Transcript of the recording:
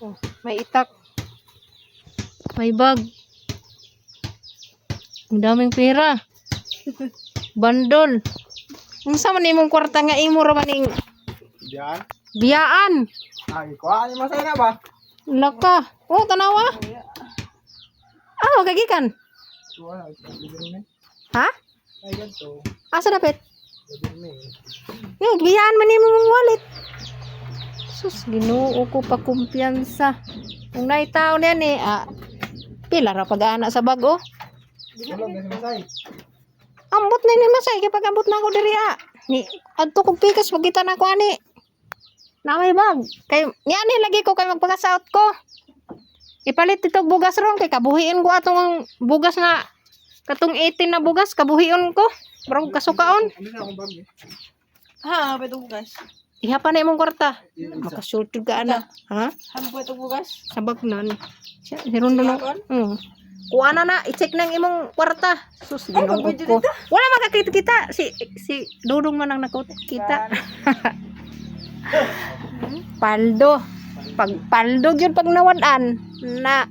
Oh, may itak. May bag. Ang daming pera. Bandol. Unsa man imong kwarta nga imo ra man ning Diyan. biyaan? Ah, ikuha ni Masay na ba? Laka. Oh, tanawa. Ah, gagikan. Kuha na, gabi. Ha? Ay, ganito. Asa dapit? Gabi. Yo, biyaan man nimo mong wallet. Sus, Ginoo ko pa kumpiyansa. Kung naitaw niyan eh, ah, pila ra pag-ana sa bag oh. Wala na si Masay. Ambot na ni Masay kay pag ambot na ako diri ah. Ni adto kog pikas pagkita na ako ani. Na may bag. Kay niani lagi ko kay magpaka-south ko. Ipalit itong bugas ron kay kabuhiin ko atong bugas na katong 18 na bugas kabuhion ko. Barog kasukaon. Ano na akong bag eh? Ha, pa itong bugas. Iha pa na imong kwarta. Makasultod ka ana. Ha? Ha, pa itong bugas. Sa bag nun. Siya, si Rondo no. Kuha na na, i-check na ang imong kwarta. Sus, Ay, ginoo mag-video ko. Wala makakita-kita. Si Dudong man ang nakita. Paldo. Pag paldo gyud pag nawad-an na